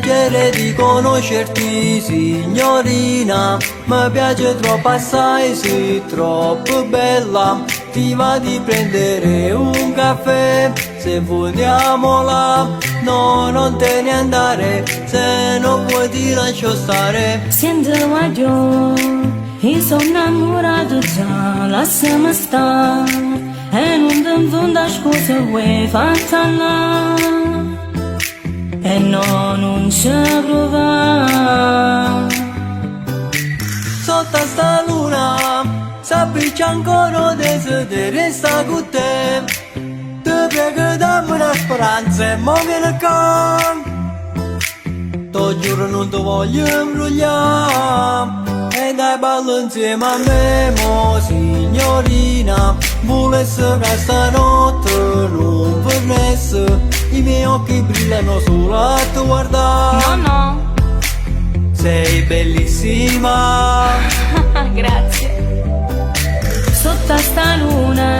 piacere di conoscerti, signorina. Mi piace troppo assai, sei troppo bella. Ti va di prendere un caffè, se vogliamo là. No, non te ne andare, se non vuoi ti lascio stare. Siente guagliò, io sono innamorato già, lasciami stare. E non ti inventare scuse, vuoi fatta là. E no, non ci provare. Sotto sta luna s'appiccia ancora 'o desiderio 'e sta cu te. Te prego dammi una speranza e mo vieni ccà. Te giuro nun te voglio imbrugliare. E dai balla insieme a me, mo signorina. Volesse che stanotte non venisse. I miei occhi brillano solo a te guardare. No, no, Sei bellissima. Grazie. Sotto sta luna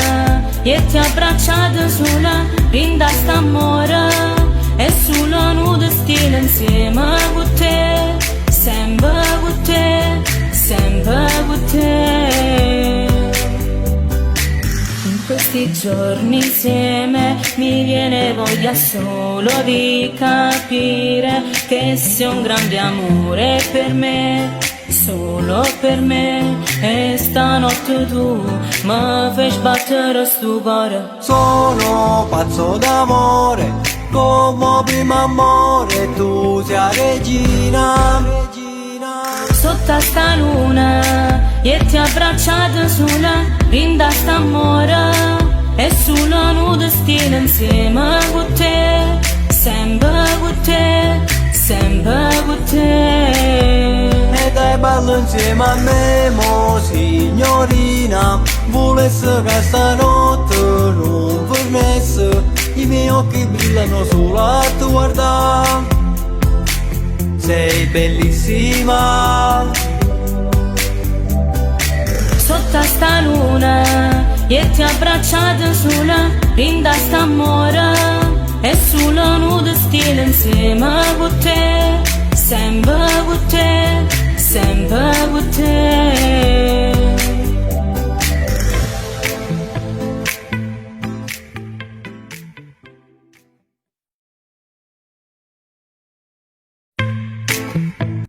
e ti abbracciato sola, rinda st'amore e sulla nuda stile insieme con te, sempre con te, sempre con te. In questi giorni insieme mi viene voglia solo di capire che sei un grande amore per me, solo per me. E stanotte tu mi fai sbattere sto cuore. Sono pazzo d'amore, come prima amore, tu sei la regina. Sotto sta luna e ti abbracciato sola, rinda st'amore e sulla nuda stile insieme con te, sempre con te, sempre con te. E dai ballo insieme a me, mo signorina. Volesse che stanotte non venisse. I miei occhi brillano solo a te guardare. Sei bellissima. Sotto sta luna e ti abbracciato sola, rinda st'amore e sulla nuda stile insieme con te, sempre con te, sempre con te.